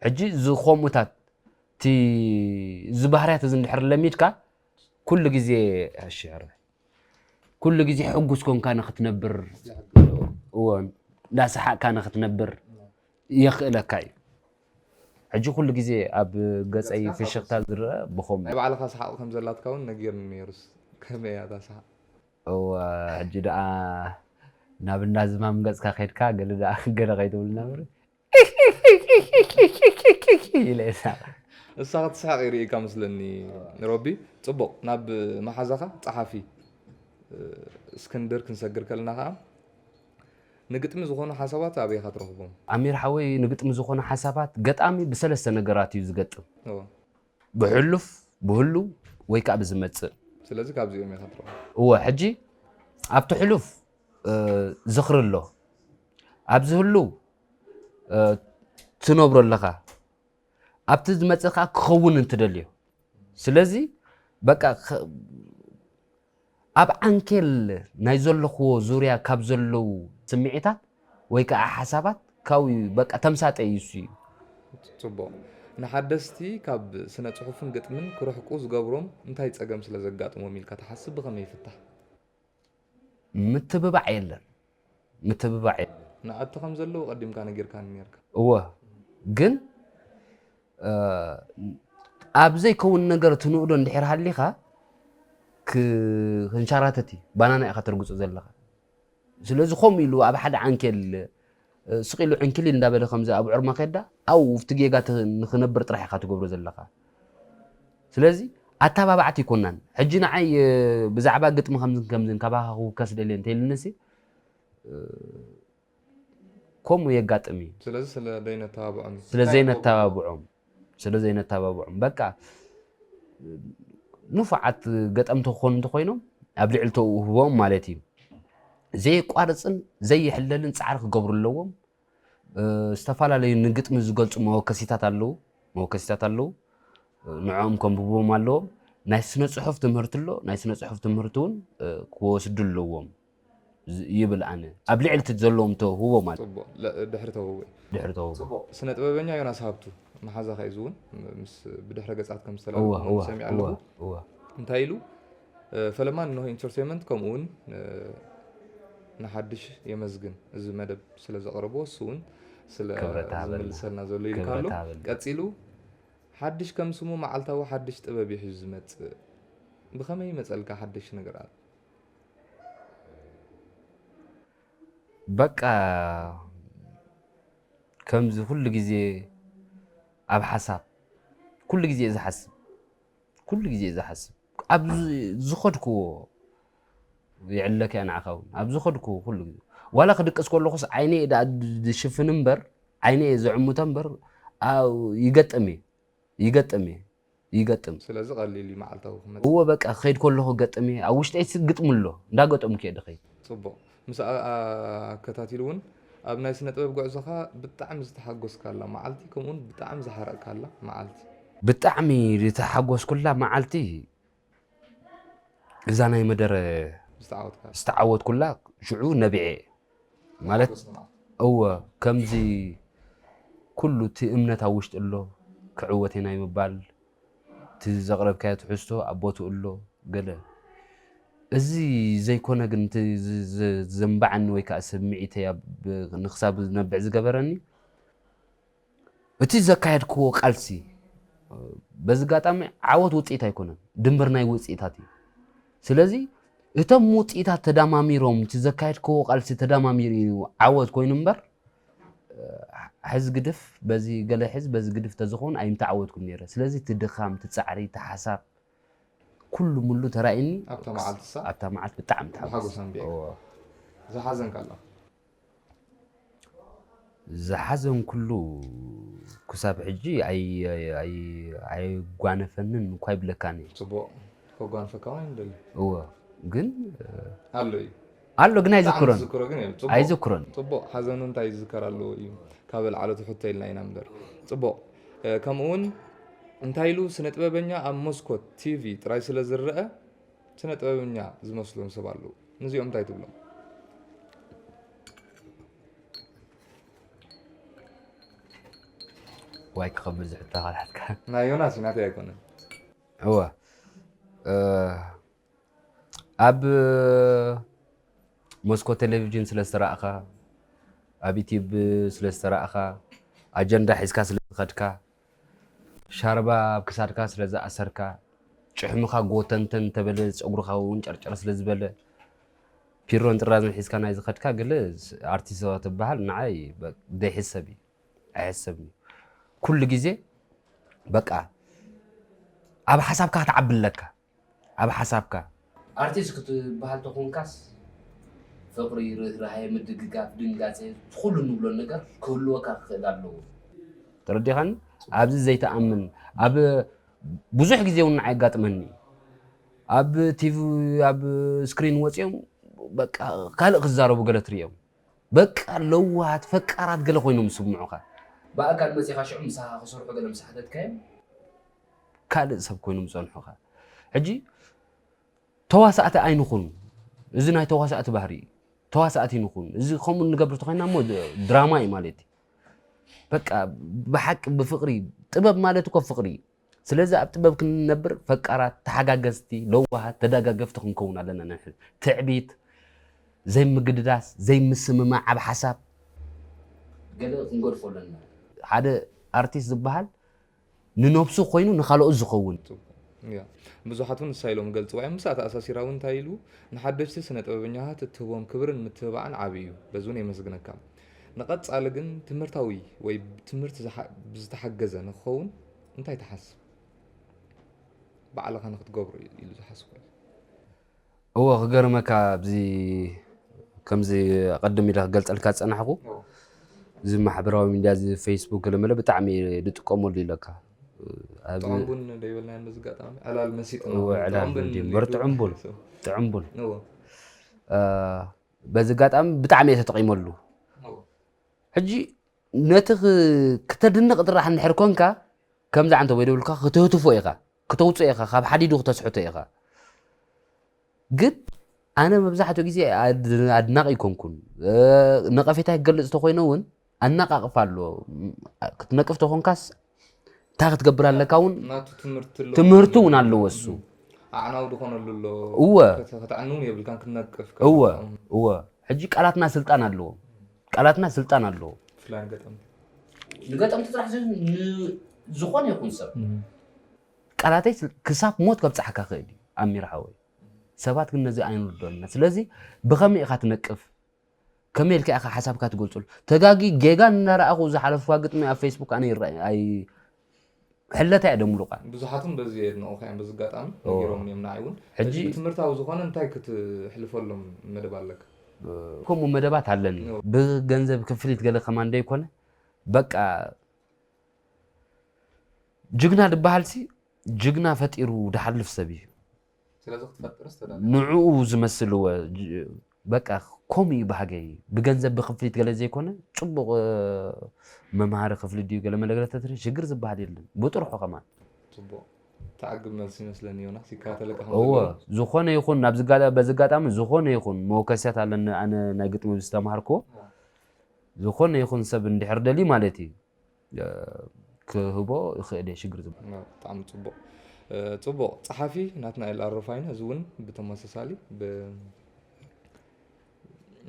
ሕጂ እዚ ከምኡታት፣ እቲ፣ እዚ ባህርያት እዚ እንድሕር ለሚድካ፣ ኩሉ ግዜ፣ እሺ፣ ሕረ-፣ ኩሉ ግዜ ሕጉስ ኮንካ ንኽትነብር፣ እወ፣ እንዳሰሓቕካ ንኽትነብር፣ የኽእለካ እዩ። ሕጂ ኩሉ ግዜ ኣብ ገጸይ ፍሽኽታ ዝረአ ብኸምኡ ናይ ባዕልኻ ሰሓቕ ከም ዘላትካ እውን ነጊርኒ ነይሩስ። ከመይ እያ እታ ሰሓቕ? እወ፣ ሕጂ ደኣ ናብ እንዳ ዝማም ገጽካ ከድካ ገለ ደኣ ገለ ከይትብል ነበር ኢለ እሳ እሳ ክትስሕቕ ይርእይካ ምስለኒ። ሮቢ፣ ጽቡቕ። ናብ መሓዛኻ ጸሓፊ እስክንድር ክንሰግር ከለና ከኣ ንግጥሚ ዝኾኑ ሓሳባት ኣበይ ኢኻ ትረኽቦም? ኣሚር ሓወይ፣ ንግጥሚ ዝኾኑ ሓሳባት ገጣሚ ብሰለስተ ነገራት እዩ ዝገጥም። ብሕሉፍ፣ ብህሉው ወይ ከዓ ብዝመፅእ። ስለዚ ካብዚኦም ኢኻ ትረኽቦም። እወ፣ ሕጂ ኣብቲ ሕሉፍ ዝኽሪ ኣሎ፣ ኣብዚ ህሉው ትነብሮ ኣለኻ፣ ኣብቲ ዝመፅእ ከዓ ክኸውን እንትደልዮ። ስለዚ በቃ ኣብ ዓንኬል ናይ ዘለኽዎ ዙርያ ካብ ዘለዉ ስምዒታት ወይ ከዓ ሓሳባት ካብኡ እዩ በቃ ተምሳጠ እዩ እሱ እዩ። ፅቡቕ። ንሓደስቲ ካብ ስነ ፅሑፍን ግጥምን ክርሕቁ ዝገብሮም እንታይ ፀገም ስለ ዘጋጥሞም ኢልካ ትሓስብ? ብኸመይ ይፍታሕ? ምትብባዕ የለን። ምትብባዕ የለን። ንኣቲ ከም ዘለዉ ቀዲምካ ነጊርካኒ ነርካ። እወ ግን ኣብ ዘይከውን ነገር ትንእዶ እንድሕር ሃሊኻ ክንሸራተት እዩ። ባናና ኢኻ ተርግፁ ዘለኻ። ስለዚ ከምኡ ኢሉ ኣብ ሓደ ዓንኬል ስቕ ኢሉ ዕንክሊል እንዳበለ ከምዚ ኣብ ዑርማ ከዳ ኣብኡ ኣብቲ ጌጋ ንክነብር ጥራሕ ኢኻ ትገብሮ ዘለኻ። ስለዚ ኣተባባዕቲ ኣይኮናን። ሕጂ ንዓይ ብዛዕባ ግጥሚ ከምዝን ከምዝን ካባኻ ክውከስ ደልየ እንተኢልንሲ ከምኡ የጋጥም እዩ። ስለዚ ስለ ዘይነተባብዖም እዩ። ስለ ዘይነተባብዖም ስለ ዘይነተባብዖም በቃ ንፉዓት ገጠምቲ ክኾኑ እንተኮይኖም ኣብ ልዕሊ ተውህቦም ማለት እዩ ዘየቋርፅን ዘይሕለልን ፃዕሪ ክገብሩ ኣለዎም። ዝተፈላለዩ ንግጥሚ ዝገልፁ መወከሲታት ኣለዉ መወከሲታት ኣለዉ ንዕኦም ከንብቦም ኣለዎም። ናይ ስነ ፅሑፍ ትምህርቲ ኣሎ ናይ ስነ ፅሑፍ ትምህርቲ እውን ክወስዱ ኣለዎም። ይብል ኣነ ኣብ ልዕሊ እቲ ዘለዎም ተውህቦ ማለት ጽቡቕ። ለ- ድሕሪ ተውህቦ እዩ። ድሕሪ ተውህቦ ጽቡቕ። ስነ ጥበበኛ ዮናስ ሃብቱ መሓዛኻ እዩ ዝውን ምስ ብድሕረ ገጻት ከም ዝተላለኹ እወ እወ ሰሚዐ ኣለኹ። እወ እወ እንታይ ኢሉ? እ፣ ፈለማ ንኖህ ኢንተርቴንመንት ከምኡ እውን እ፣ ንሓድሽ የመስግን እዚ መደብ ስለ ዘቕረቦ እሱ እውን ስለ ክብረት ሃበልና። ዝምልሰልና ዘሎ ኢልካ ኣሎ። ክብረት ሃበልና። ቀጺሉ ሓድሽ ከም ስሙ መዓልታዊ ሓድሽ ጥበብ እዩ ሒዙ ዝመጽእ። ብኸመይ ይመጸልካ ሓድሽ ነገራት? በቃ ከምዚ ኩሉ ግዜ ኣብ ሓሳብ ኩሉ ግዜ እየ ዝሓስብ ኩሉ ግዜ እየ ዝሓስብ ኣብ ዝ- ዝኸድክዎ ይዕለካ እየ ንዓኻ እውን ኣብ ዝኸድክዎ ኩሉ ግዜ ዋላ ክድቅስ ከለኹስ ዓይነይ እየ ደኣ ድ- ዝሽፍን እምበር ዓይነይ እየ ዘዕምቶ እምበር ኣብ- ይገጥም እየ ይገጥም እየ ይገጥም። ስለዚ ቀሊል እዩ መዓልታዊ ክመጽእ። እወ በቃ ክኸይድ ከለኹ ገጥም እየ ኣብ ውሽጠይ ሲ ግጥሚ ኣሎ እንዳገጠምኩ እየ ድኸይድ። ጽቡቕ። ምስ ኣ- ኣከታቲሉ እውን ኣብ ናይ ስነ ጥበብ ጉዕዞኻ ብጣዕሚ ዝተሓጎስካላ መዓልቲ ከምኡ እውን ብጣዕሚ ዝሓረቕካላ መዓልቲ። ብጣዕሚ ዝተሓጎስኩላ መዓልቲ እዛ ናይ መደረ ዝተዓወትካ ዝተዓወትኩላ ሽዑ ነቢዐ ማለት ሓጎስ ንመዓልቲ። እወ ከምዚ ኩሉ እቲ እምነት ኣብ ውሽጢ ኣሎ ክዕወት ኢና ምባል እቲ ዘቕረብካዮ ትሕዝቶ ኣብ ቦትኡ ኣሎ ገለ እዚ ዘይኮነ ግን እቲ ዝ- ዝ- ዘንባዓኒ ወይ ከዓ ስምዒተይ ኣብ- ንክሳብ ዝነብዕ ዝገበረኒ እቲ ዘካየድክዎ ቃልሲ በዚ ኣጋጣሚ ዓወት ውፅኢት ኣይኮነን ድምር ናይ ውፅኢታት እዩ ስለዚ እቶም ውፅኢታት ተዳማሚሮም እቲ ዘካየድክዎ ቃልሲ ተዳማሚሩ እዩ ዓወት ኮይኑ እምበር ሕዝ ግድፍ በዚ ገለ ሕዝ በዚ ግድፍ ተዝኸውን ኣይምተዓወትኩም ነይረ ስለዚ እቲ ድኻም እቲ ፃዕሪ እቲ ሓሳብ ኩሉ ሙሉ ተራእኒ ኣብታ መዓልቲ ሳ ኣብታ መዓልቲ ብጣዕሚ ተሓጎስ ብሓጎስ ኣንቢዕካ ዝሓዘንካ ኣሎ ዝሓዘንኩሉ ክሳብ ሕጂ ኣይ- ኣይ- ኣይ- ኣይጓነፈንን እኳ ይብለካን እየ ጽቡቕ ከጓንፈካ እውን ኣይንደሊ እወ ግን ኣሎ እዩ ኣሎ ግን ኣይዝክሮን ዝክሮ ግን የለን። ጽቡቕ- ኣይዝክሮን ጽቡቕ ሓዘኑ እንታይ ዝዝከር ኣለዎ እዩ ካብ ኣልዓሎ ትሕቶ ኢልና ኢና እምበር ጽቡቕ እ፣ ከምኡ እውን እንታይ ኢሉ ስነ ጥበበኛ ኣብ መስኮት ቲቪ ጥራይ ስለ ዝረአ ስነ ጥበበኛ ዝመስሎም ሰብ ኣለዉ ንዚኦም እንታይ ትብሎም ዋይ ክኸብድ ዝሕቶ ካልሓትካ ናይ ዮናስ እዩ ናተይ ኣይኮነን እወ እ፣ ኣብ መስኮት ቴሌቪዥን ስለ ዝተራእኻ ኣብ ዩቲብ ስለ ዝተራእኻ ኣጀንዳ ሒዝካ ስለ ዝኸድካ፣ ሻርባ ኣብ ክሳድካ ስለ ዝኣሰርካ፣ ጭሕምኻ ጎተንተን ተበለ፣ ጸጉርኻ እውን ጨርጨር ስለ ዝበለ፣ ፒሮን ጥራዝን ሒዝካ ናይ ዝኸድካ ገለ ኣርቲስት ትበሃል ንዓይ በ-፣ ዘይሕሰብ እዩ። ኣይሕሰብን እዩ። ኩሉ ግዜ በቃ ኣብ ሓሳብካ ክትዓቢ ኣለካ። ኣብ ሓሳብካ። ኣርቲስት ክትበሃል ተኾንካስ ፍቕሪ፣ ርህራሄ፣ ምድግጋፍ፣ ድንጋጼ፣ ኩሉ እንብሎ ነገር ክህልወካ ክኽእል ኣለዎ። ተረዲኻኒ? ኣብዚ ዘይተኣምን፣ ኣብ ብዙሕ ግዜ እውን ንዓይ የጋጥመኒ። ኣብ ቲቪ፣ ኣብ ስክሪን ወፂኦም በቃ ካልእ ክዛረቡ ገለ ትርእዮም። በቃ ለዋሃት፣ ፈቃራት ገለ ኮይኖም ዝስምዑኻ። ብኣካል መፂኻ ሽዑ ምሳኻ ክሰርሑ ገለ ምስ ሓተትካዮም? ካልእ ሰብ ኮይኖም ዝፀንሑኻ። ሕጂ ተዋሳእቲ ኣይንኹን። እዚ ናይ ተዋሳእቲ ባህሪ እዩ። ተዋሳእቲ ይንኹን። እዚ ከምኡ ንገብር ተኾይና እሞ ድራማ እዩ ማለት እዩ። በቃ ብሓቂ ብፍቕሪ፣ ጥበብ ማለት እኮ ፍቕሪ እዩ። ስለዚ ኣብ ጥበብ ክንነብር ፈቃራት፣ ተሓጋገዝቲ፣ ለዋሃት፣ ተደጋገፍቲ ክንከውን ኣለና። ንሕን ትዕቢት፣ ዘይምግድዳስ፣ ዘይምስምማዕ ኣብ ሓሳብ። ገለ ክንገድፎ ኣለና። ሓደ ኣርቲስት ዝበሃል ንነብሱ ኮይኑ ንኻልኦት ዝኸውን። ያ። ብዙሓት እውን ንሳ ኢሎም ይገልፅዋ እዮም። ምስኣ ተኣሳሲራ እውን እንታይ ኢሉ፣ ንሓደሽቲ ስነ ጥበበኛታት እትህቦም ክብርን ምትብባዕን ዓብዪ እዩ። በዚ እውን የመስግነካ። ንቐፃሊ ግን ትምህርታዊ ወይ ትምህርቲ ዝሓ- ብዝተሓገዘ ንክኸውን እንታይ ትሓስብ? ባዕልኻ ንክትገብሮ ኢሉ ዝሓስብ ኮይኑ። እወ ክገርመካ ኣብዚ ከምዚ ቀድም ኢለ ክገልፀልካ ዝፀናሕኩ እዚ ማሕበራዊ ሚድያ እዚ ፌስቡክ ገለመለ ብጣዕሚ ዝጥቀመሉ ኢለካ ኣብ ጥዑም ቡን ዶ ይበልናዮ በዚ ኣጋጣሚ ዕላል መሲጥና እወ ዕላል ጥዑም ቡን እንዲ እምበር ጥዑም ቡን ጥዑም ቡን እወ እ፣ በዚ ኣጋጣሚ ብጣዕሚ እየ ተጠቂመሉ እወ ሕጂ ነቲ ክ- ክተድንቕ ጥራሕ እንድሕር ኮንካ ከምዚ ዓንተ ወይ ደብልካ ክትህትፎ ኢኻ ክተውፅኦ ኢኻ ካብ ሓዲዱ ክተስሕቶ ኢኻ ግን ኣነ መብዛሕትኡ ግዜ ኣድ- ኣድናቂ ኣይኮንኩን እ፣ ነቐፌታ ክገልፅ ተኮይነ እውን ኣነቃቕፋ ኣሎ ክትነቅፍ ተኮንካስ እንታይ ክትገብር ኣለካ እውን ናቱ ትምህርቲ ኣሎ ትምህርቲ እውን ኣለዎ እሱ ኣዕናዊ ድኾነሉ ኣሎ እወ ከተዕንውን የብልካን ክትነቅፍ እወ እወ ሕጂ ቃላትና ስልጣን ኣለዎ ቃላትና ስልጣን ኣለዎ ፍላን ገጠም ንገጠምቲ ጥራሕ ዘይኮነ ዝኾነ ይኹን ሰብ ቃላተይ ስል- ክሳብ ሞት ከብፅሓካ ክእል እዩ ኣሚር ሓወይ ሰባት ግን ነዚ ኣይንርዶና ስለዚ ብኸመይ ኢኻ ትነቅፍ ከመይ ኢልካ ኢኻ ሓሳብካ ትገልፅሉ ተጋጊ ጌጋ እናረኣኹ ዝሓለፍኳ ግጥሚ ኣብ ፌስቡክ ኣነ ይረኣይ ኣይ ሕለታ እየ ደምሉቃ ብዙሓትን በዚ የድንቑካ እዮም በዚ ኣጋጣሚ ነጊሮምን እዮም ንዓይ እውን ሕጂ- እዚ ትምህርታዊ ዝኾነ እንታይ ክትሕልፈሎም መደብ ኣለካ ከምኡ መደባት ኣለኒ ኖ። ብገንዘብ ክፍሊት ገለ ከማን ደይኮነ በቃ ጅግና ዝበሃል ሲ ጅግና ፈጢሩ ዝሓልፍ ሰብ እዩ ስለዚ ክትፈጥርስ ተዳ ንዕኡ ዝመስልዎ ጅ- በቃ ከምኡ እዩ ባህገይ ብገንዘብ ብክፍሊት ገለ ዘይኮነ ፅቡቅ እ፣ መምሃሪ ክፍሊ ድዩ ገለ መለገለ ተትርኢ ሽግር ዝበሃል የለን ብጥርሑ ከማን ፅቡቅ ተዓግብ መልሲ ይመስለኒ ዮናስ ይከታተለካ ከም እወ ዘለዉ ዝኾነ ይኹን ናብዚ ጋዳ በዚ ኣጋጣሚ ዝኾነ ይኹን መወከስያት ኣለኒ ኣነ ናይ ግጥሚ ዝተምሃርክዎ ዝኾነ ይኹን ሰብ እንድሕር ደልዩ ማለት እዩ እ፣ ክህቦ ይኽእል እየ ሽግር ዝበሃል ብጣዕሚ ፅቡቅ እ፣ ፅቡቅ ፀሓፊ ናትናኤል ኣረፋይነ እዚ እውን ብተመሳሳሊ ብ-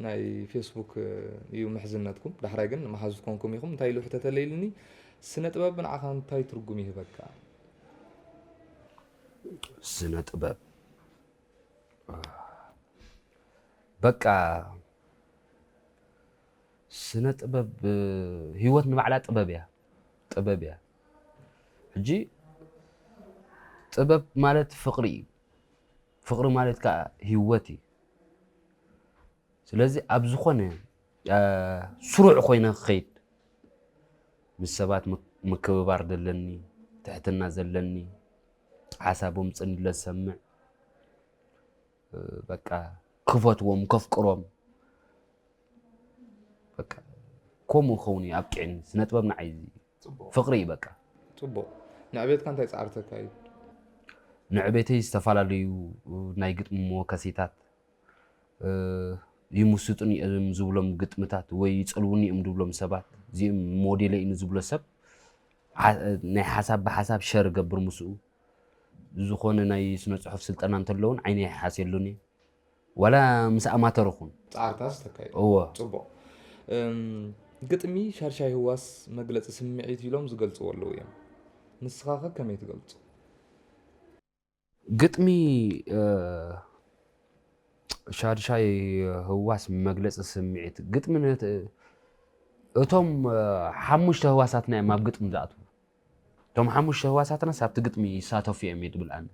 ናይ ፌስቡክ እዩ ምሕዝነትኩም ዳሕራይ ግን መሓዙት ኮንኩም ኢኹም እንታይ ኢሉ ሕተተለ ኢልኒ ስነ ጥበብ ንዓኻ እንታይ ትርጉም ይህበካ ስነ ጥበብ በቃ ስነ ጥበብ እ፣ ህይወት ንባዕላ ጥበብ እያ ጥበብ እያ ሕጂ ጥበብ ማለት ፍቅሪ እዩ ፍቅሪ ማለት ከዓ ህይወት እዩ ስለዚ ኣብ ዝኾነ እ፣ ስሩዕ ኮይነ ክኸይድ ምስ ሰባት ምክ- ምክብባር ዘለኒ ትሕትና ዘለኒ ሓሳቦም ፅን ኢለ ዝሰምዕ እ፣ በቃ ክፈትዎም ከፍቅሮም በቃ ከምኡ ክኸውን እዩ ኣብቂዕኒ ስነ ጥበብ ንዓይ እዚ ፍቅሪ እዩ በቃ ፅቡቅ ንዕቤትካ እንታይ ፃዕሪ ተካይድ ንዕቤተይ ዝተፈላለዩ ናይ ግጥሚ መወከሲታት እ፣ ይምስጡኒ እዮም ዝብሎም ግጥምታት ወይ ይፀልውኒ እዮም ዝብሎም ሰባት እዚኦም ሞዴለ እዩ ዝብሎ ሰብ ሓ- ናይ ሓሳብ ብሓሳብ ሸር ገብር ምስኡ ዝኾነ ናይ ስነ ፅሑፍ ስልጠና እንተለውን ዓይነ ይሓስየሉኒ ዋላ ምስ ኣማተር ኹን ፃዕርታስ ተካይድ እወ ፅቡቅ እም፣ ግጥሚ ሻድሻይ ህዋስ መግለጺ ስምዒት ኢሎም ዝገልጽዎ ኣለዉ እዮም። ንስኻኸ ከመይ ትገልጾ? ግጥሚ ሻድሻይ ህዋስ መግለፂ ስምዒት ግጥሚ እቶም ሓሙሽተ ህዋሳትና እዮም ኣብ ግጥሚ ዝኣትዉ። እቶም ሓሙሽተ ህዋሳትናስ ኣብቲ ግጥሚ ይሳተፉ እዮም እየ ድብል ኣነ።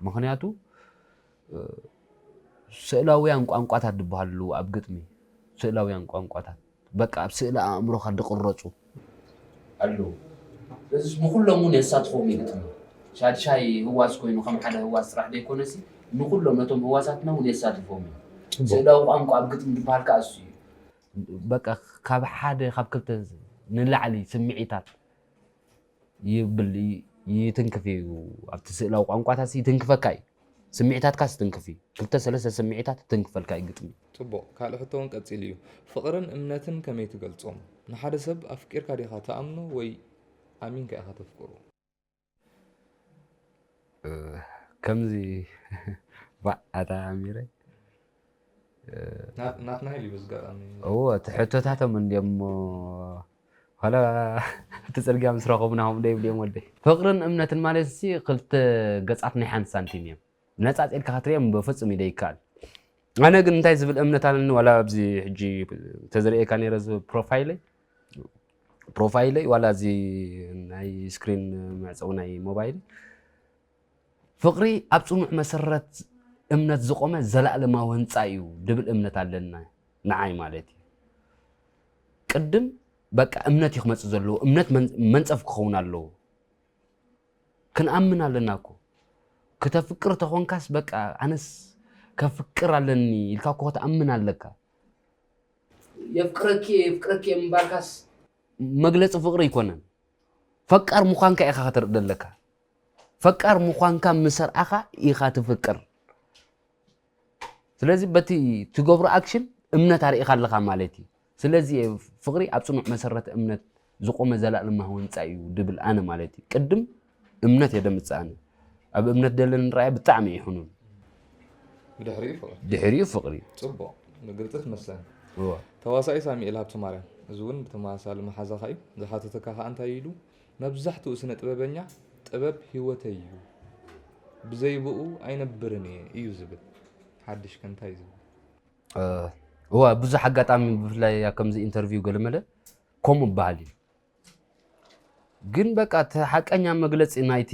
ምክንያቱ ስእላውያን ቋንቋታት ዝበሃሉ ኣብ ግጥሚ ስእላውያን ቋንቋታት በቃ ኣብ ስእሊ ኣእምሮኻ ዝቕረፁ ኣለዉ። ስለዚ ንኩሎም እውን የሳትፎም እዩ ግጥሚ። ሻድሻይ ህዋስ ኮይኑ ከም ሓደ ህዋስ ስራሕ ዘይኮነሲ ንኩሎም ነቶም ህዋሳትና እውን የሳትፎም እዩ። ስእላዊ ቋንቋ ኣብ ግጥሚ ዝበሃል ከዓ እሱ እዩ። በቃ ካብ ሓደ ካብ ክልተ ንላዕሊ ስምዒታት ይብል ይትንክፍ እዩ። ኣብቲ ስእላዊ ቋንቋታት ይትንክፈካ እዩ። ስምዒታትካ ስትንክፍ እዩ። ክልተ ሰለስተ ስምዒታት ትንክፈልካ እዩ ግጥሚ። ፅቡቕ፣ ካልእ ሕቶ እውን ቀፂሉ እዩ። ፍቕርን እምነትን ከመይ ትገልፆም? ንሓደ ሰብ ኣፍቂርካ ዲኻ ትኣምኖ ወይ ኣሚንካ ኢኻ ተፍቅሮ? ከምዚ ባዕ ኣታ ኣሚረ ናትና ኢሉ በዚ ጋጣሚ እዎ እቲ ሕቶታቶም እንዲሞ ኋላ እቲ ፅርግያ ምስ ረኸቡና ከም ደይብሉ እዮም ወደይ። ፍቕርን እምነትን ማለት ሲ ክልተ ገፃት ናይ ሓንቲ ሳንቲም እዮም። ነፃፂልካ ክትሪኦም በፍፁም እዩ ደይከኣል። ኣነ ግን እንታይ ዝብል እምነት ኣለኒ ዋላ ኣብዚ ሕጂ ተዘርእየካ ነይረ እዚ ፕሮፋይለይ ፕሮፋይለይ ዋላ እዚ ናይ ስክሪን መዕፀዊ ናይ ሞባይል ፍቕሪ ኣብ ፅኑዕ መሰረት እምነት ዝቆመ ዘላእለማዊ ህንፃ እዩ ድብል እምነት ኣለና ንዓይ ማለት እዩ። ቅድም በቃ እምነት እዩ ክመፅእ ዘለዎ እምነት መንፀፍ ክኸውን ኣለዎ። ክንኣምን ኣለና እኮ። ክተፍቅር ተኾንካስ በቃ ኣነስ ከፍቅር ኣለኒ ኢልካ እኮ ክትኣምን ኣለካ። የፍቅረኪ የፍቅረኪ ምባልካስ መግለፂ ፍቅሪ ኣይኮነን። ፈቃር ምዃንካ ኢኻ ከተርኢ ዘለካ። ፈቃር ምዃንካ ምስ ኣርኣኻ ኢኻ ትፍቅር። ስለዚ በቲ ትገብሮ ኣክሽን እምነት ኣርኢኻ ኣለኻ ማለት እዩ። ስለዚ ፍቕሪ ኣብ ጽኑዕ መሰረት እምነት ዝቖመ ዘላእለማዊ ህንጻ እዩ ድብል ኣነ ማለት እዩ። ቅድም እምነት እየ ደምጽእ ኣነ። ኣብ እምነት ደለኒ ራእይ ብጣዕሚ እዩ ሕኑን። ብድሕሪኡ ፍቕሪ። ድሕሪኡ ፍቕሪ። ጽቡቕ፣ ግልጺ ትመስለኒ። እወ። ተዋሳኢ ሳሚኤል ሃብተማርያም፣ እዚ እውን ብተመሳሳሊ መሓዛኻ እዩ። ዝሓተተካ ከኣ እንታይ ኢሉ? መብዛሕትኡ ስነ ጥበበኛ ጥበብ ህይወተይ እዩ፣ ብዘይ ብኡ ኣይነብርን እየ እዩ ዝብል። ሓድሽ ከ እንታይ እዩ ዝብል? እዋ ብዙሕ ኣጋጣሚ ብፍላይ ኣብ ከምዚ ኢንተርቪው ገለመለ ከምኡ ይበሃል እዩ። ግን በቃ እቲ ሓቀኛ መግለፂ ናይቲ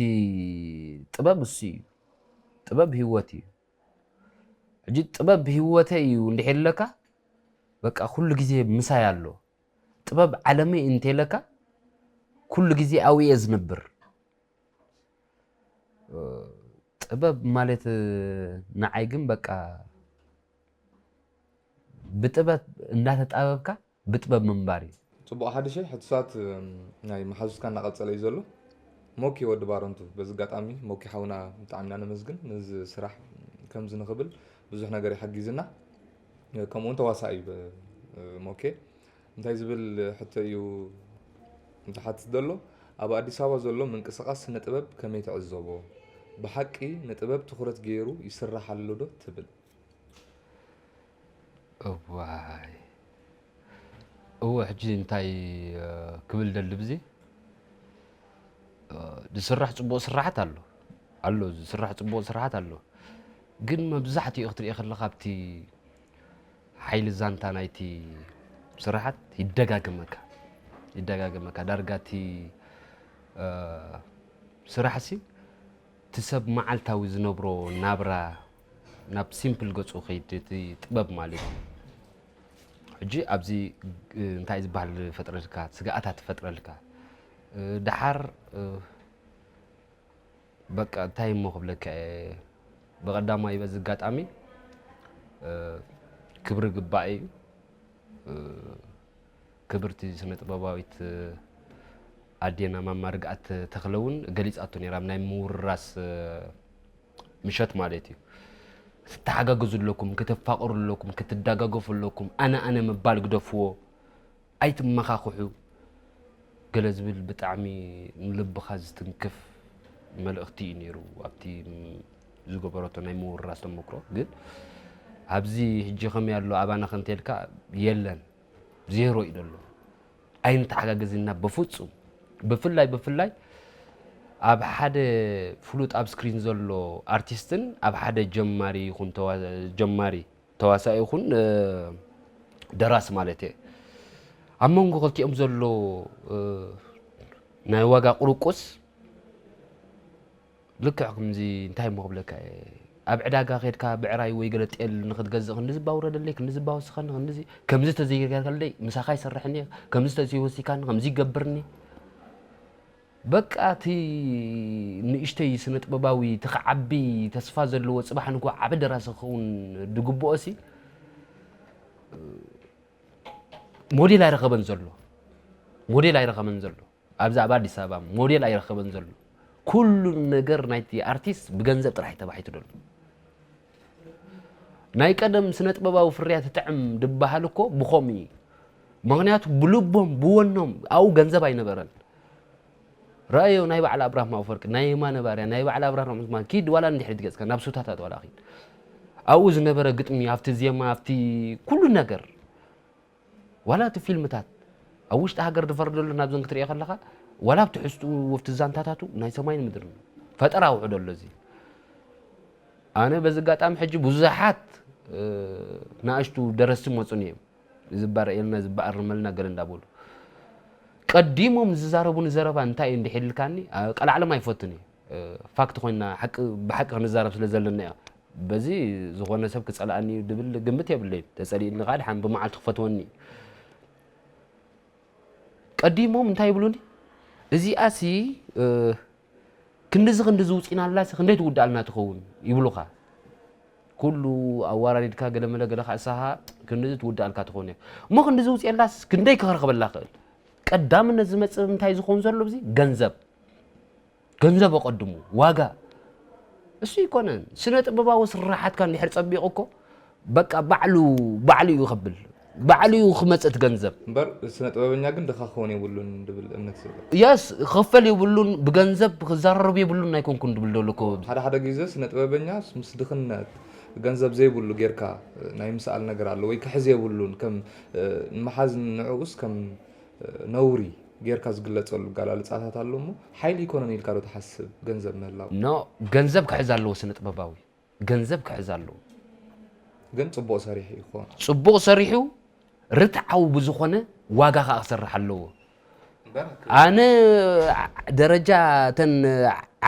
ጥበብ እሱ እዩ። ጥበብ ህይወት እዩ። ሕጂ ጥበብ ህይወተይ እዩ እንድሕር ኢለካ በቃ ኩሉ ግዜ ምሳይ ኣሎ። ጥበብ ዓለመይ እንተይለካ ኩሉ ግዜ ኣብኡ እየ ዝነብር። ጥበብ ማለት ንዓይ ግን በቃ ብጥበብ እንዳተጣበብካ ብጥበብ ምንባር እዩ። ጽቡቕ ሓድሸይ፣ ሕቱሳት ናይ መሓዙትካ እናቐጸለ እዩ ዘሎ። ሞኪ ወዲ ባረንቱ፣ በዚ ኣጋጣሚ ሞኪ ሓውና ብጣዕሚ ኢና ነመስግን። ነዚ ስራሕ ከምዚ ንኽብል ብዙሕ ነገር እዩ ሓጊዝና። ከምኡ እውን ተዋሳኢ እዩ ብ-፣ ሞኬ። እንታይ ዝብል ሕቶ እዩ ዝሓትት ዘሎ? ኣብ ኣዲስ ኣበባ ዘሎ ምንቅስቓስ ስነ ጥበብ ከመይ ትዕዘቦ? ብሓቂ ንጥበብ ትኹረት ገይሩ ይስራሕ ኣሎ ዶ ትብል? እዋይ እወ ሕጂ እንታይ ክብል ደሊ ብዚ ዝስራሕ ፅቡቕ ስራሓት ኣሎ ኣሎ ዝስራሕ ፅቡቕ ስራሓት ኣሎ ግን መብዛሕትኡ ክትሪኦ ከለካ ኣብቲ ሓይሊ ዛንታ ናይቲ ስራሓት ይደጋገመካ ይደጋገመካ ዳርጋ እቲ ስራሕ ሲ እቲ ሰብ መዓልታዊ ዝነብሮ ናብራ ናብ ሲምፕል ገፁ ከይድ እቲ ጥበብ ማለት እዩ። ሕጂ ኣብዚ እንታይ ዝበሃል ፈጥረልካ ስግኣታት ፈጥረልካ ድሓር በቃ እንታይ እሞ ክብለካ እየ ብቐዳማይ በዚ ኣጋጣሚ ክብሪ ግባእ እዩ። ክብርቲ ስነ ጥበባዊት ኣዴና ማማ ርግኣት ተኽለ እውን ገሊፃቶ ነይራ ኣብ ናይ ምውርራስ ምሸት ማለት እዩ ክትተሓጋገዙ ኣለኩም ክትፋቀሩ ኣለኩም ክትደጋገፉ ኣለኩም ኣነ ኣነ ምባል ግደፍዎ ኣይትመኻኽሑ ገለ ዝብል ብጣዕሚ ንልብኻ ዝትንክፍ መልእኽቲ እዩ ነይሩ ኣብቲ ዝገበረቶ ናይ ምውርራስ ተመክሮ ግን ኣብዚ ሕጂ ከመይ ኣሎ ኣባና ከንተልካ የለን ዜሮ እዩ ዘሎ። ኣይንተሓጋገዝና በፍጹም። ብፍላይ ብፍላይ ኣብ ሓደ ፍሉጥ ኣብ ስክሪን ዘሎ ኣርቲስትን ኣብ ሓደ ጀማሪ ይኹን ተዋ- ጀማሪ ተዋሳኢ ይኹን ደራሲ ማለት እየ፣ ኣብ መንጎ ክልቲኦም ዘሎ ናይ ዋጋ ቁርቁስ ልክዕ ከምዚ እንታይ እሞ ክብለካ እየ፣ ኣብ ዕዳጋ ከድካ ብዕራይ ወይ ገለ ጤል ንክትገዝእ ክንድዚ ባውረደለይ ክንድዚ ባወስኸኒ ክንድዚ ከምዚ ተዘይገርካለይ ምሳኻ ይሰርሕኒ ከምዚ ተዘይወሲካኒ ከምዚ ይገብርኒ። በቃ እቲ ንእሽተይ ስነ ጥበባዊ እቲ ክዓቢ ተስፋ ዘለዎ ጽባሕ ንግሆ ዓቢ ደራሲ ክኸውን ድግብኦ ሲ ሞዴል ኣይረኸበን ዘሎ። ሞዴል ኣይረኸበን ዘሎ። ኣብዚ ኣብ ኣዲስ ኣበባ ሞዴል ኣይረኸበን ዘሎ። ኩሉ ነገር ናይቲ ኣርቲስት ብገንዘብ ጥራሕ እዩ ተባሒቱ ዘሎ። ናይ ቀደም ስነ ጥበባዊ ፍርያት ይጥዕም ድበሃል እኮ ብኸምኡ እዩ። ምኽንያቱ ብልቦም ብወኖም ኣብኡ ገንዘብ ኣይነበረን። ረኣዮ ናይ በዓል ኣብርሃም ኣፈወርቂ፣ ናይ የማነ ባርያ፣ ናይ በዓል ኣብርሃም ዑስማን ኪድ ዋላ ንድሕሪት ገጽካ ናብ ሱታታት ዋላ ኪድ ኣብኡ ዝነበረ ግጥሚ ኣብቲ ዜማ ኣብቲ ኩሉ ነገር ዋላ እቲ ፊልምታት ኣብ ውሽጢ ሃገር ዝፈርደሉ ናብዘን ክትሪኦ ከለኻ ዋላ ኣብ ትሕዝትኡ ወፍቲ ዛንታታቱ ናይ ሰማይን ምድርን ፈጠራ ውዕዶ ኣሎ እዚ። ኣነ በዚ ኣጋጣሚ ሕጂ ብዙሓት ናእሽቱ ደረስቲ መፁን እዮም ዝባረየልና ዝበኣርመልና ገለ እንዳበሉ ቀዲሞም ዝዛረቡኒ ዘረባ እንታይ እዩ እንድሒልካኒ ቀላዕሎም ኣይፈቱን እዩ። ፋክት ኮይና ሓቂ ብሓቂ ክንዛረብ ስለ ዘለና እያ። በዚ ዝኾነ ሰብ ክጸልኣኒ እዩ ድብል ግምት የብለይን። ተጸሊእኒ ከዓ ድሓን ብመዓልቲ ክፈትወኒ እዩ። ቀዲሞም እንታይ ይብሉኒ? እዚኣሲ ክንድዚ ክንድዚ ውፂናላሲ ክንደይ ትውድኣልና ትኸውን ይብሉኻ። ኩሉ ኣዋራሪድካ ገለመለ ገለ ከዓ እሳኻ ክንድዚ ትውድኣልካ ትኸውን እያ። እሞ ክንድዚ ውፅኤላስ ክንደይ ክኸርኸበላ ክእል? ቀዳምነት ዝመፅእ እንታይ ዝኸውን ዘሎ ብዚ ገንዘብ ገንዘብ ኣቐድሙ ዋጋ እሱ ይኮነን ስነ ጥበባዊ ስራሓትካ እንድሕር ጸቢቑ እኮ በቃ ባዕሉ ባዕሉ እዩ ከብል ባዕሉ እዩ ክመጽእ እቲ ገንዘብ እምበር ስነ ጥበበኛ ግን ድኻ ክኸውን የብሉን ድብል እምነት ዘሎ የስ ክኽፈል የብሉን ብገንዘብ ክዘራረብ የብሉን ኣይኮንኩን ድብል ደሎ እኮ ሓደ ሓደ ግዜ ስነ ጥበበኛ ምስ ድኽነት ገንዘብ ዘይብሉ ጌርካ ናይ ምስኣል ነገር ኣሎ ወይ ክሕዝ የብሉን ከም ንምሓዝ ንዕኡስ ከም ነውሪ ጌርካ ዝግለጸሉ ኣገላልጻታት ኣሎ እሞ ሓይሊ ኣይኮነን ኢልካ ዶ ትሓስብ ገንዘብ ምህላው? No ገንዘብ ክሕዝ ኣለዎ ስነ ጥበባዊ ገንዘብ ክሕዝ ኣለዎ። ግን ጽቡቕ ሰሪሑ ይኾን? ጽቡቕ ሰሪሑ ርትዓዊ ብዝኾነ ዋጋ ከኣ ክሰርሕ ኣለዎ። ኣነ ደረጃ እተን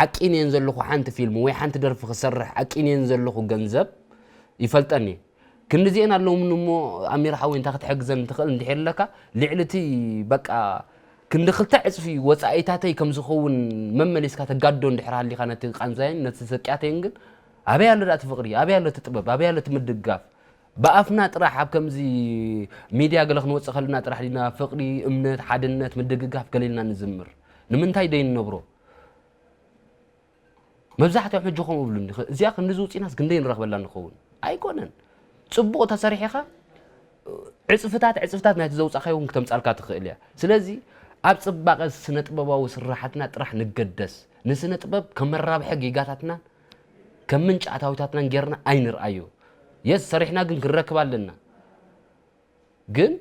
ዓቂነየን ዘለኹ ሓንቲ ፊልም ወይ ሓንቲ ደርፊ ክሰርሕ ዓቂነየን ዘለኹ ገንዘብ ይፈልጠኒ። ክንድዚኤን ኣለውኒ እሞ ኣሚር ሓወይ እንታይ ክትሕግዘኒ ትኽእል እንድሕር ኣለካ ልዕሊ እቲ በቃ ክንዲ ክልተ ዕፅፊ ወፃኢታተይ ከም ዝኸውን መመሊስካ ተጋድዶ እንድሕር ሃሊኻ ነቲ ቃንዛየን ነቲ ስቅያተይን ግን ኣበይ ኣሎ ዳእቲ ፍቕሪ ኣበይ ኣሎ እቲ ጥበብ ኣበይ ኣሎ እቲ ምድግጋፍ ብኣፍና ጥራሕ ኣብ ከምዚ ሚድያ ገለ ክንወፅእ ከለና ጥራሕ ዲና ፍቕሪ እምነት ሓድነት ምድግጋፍ ገለ ኢልና ንዝምር ንምንታይ ደይንነብሮ መብዛሕትኦም ሕጂ ከምኡ ይብሉኒ፣ እዚኣ ክንድዚ ውፂእናስ ክንደይ ንረኽበላ ንኸውን? ኣይኮነን። ፅቡቕ ተሰሪሒኻ ዕፅፍታት ዕፅፍታት ናይቲ ዘውፃእካዮ እውን ክተምፃልካ ትኽእል እያ። ስለዚ ኣብ ፅባቐ ስነ ጥበባዊ ስራሓትና ጥራሕ ንገደስ። ንስነ ጥበብ ከም መራብሒ ጌጋታትናን ከም ምንጪ ኣታዊታትናን ጌርና ኣይንርኣዮ። የስ ሰሪሕና ግን ክንረክብ ኣለና። ግን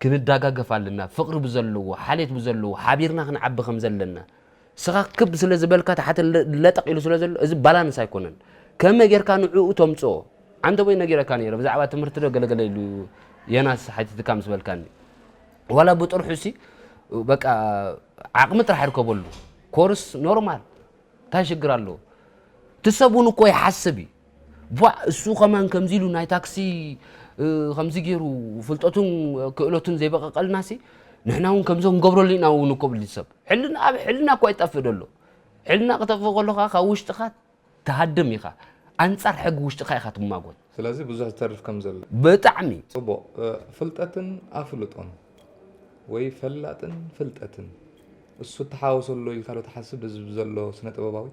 ክንዳጋገፍ ኣለና ፍቅሪ ብዘለዎ ሓሌት ብዘለዎ ሓቢርና ክንዓቢ ከም ዘለና ስኻ ክብ ስለ ዝበልካ ታሕቲ ለጠቅ ኢሉ ስለ ዘሎ እዚ ባላንስ ኣይኮነን ከመይ ጌርካ ንዕኡ ተምፅኦ ኣንተ ወይ ነጊረካ ነይረ ብዛዕባ ትምህርቲ ዶ ገለገለ ኢሉ የናስ ሓቲትካ ምስ በልካኒ ዋላ ብጥርሑ ሲ በቃ ዓቅሚ ጥራሕ ይርከበሉ ኮርስ ኖርማል እንታይ ሽግር ኣለዎ? እቲ ሰብ እውን እኮ ይሓስብ እዩ። ቧዕ እሱ ከማን ከምዚ ኢሉ ናይ ታክሲ ከምዚ ገይሩ ፍልጠቱን ክእለቱን ዘይበቐቐልና ሲ ንሕና እውን ከምዚ ክንገብረሉ ኢና እውን እኮ ብሊ ሰብ ሕልና ኣብ ሕልና እኮ ይጠፍእ ደሎ ሕልና ክጠፍእ ከሎ ከዓ ካብ ውሽጥኻ ትሃድም ኢኻ ኣንፃር ሕጊ ውሽጥኻ ኢኻ ትማጎት ስለዚ ብዙሕ ዝተርፍ ከም ዘሎ ብጣዕሚ ፅቡቕ ፍልጠትን ኣፍልጦን ወይ ፈላጥን ፍልጠትን እሱ ተሓወሰሎ ኢልካ ዶ ትሓስብ እዚ ዘሎ ስነ ጥበባዊ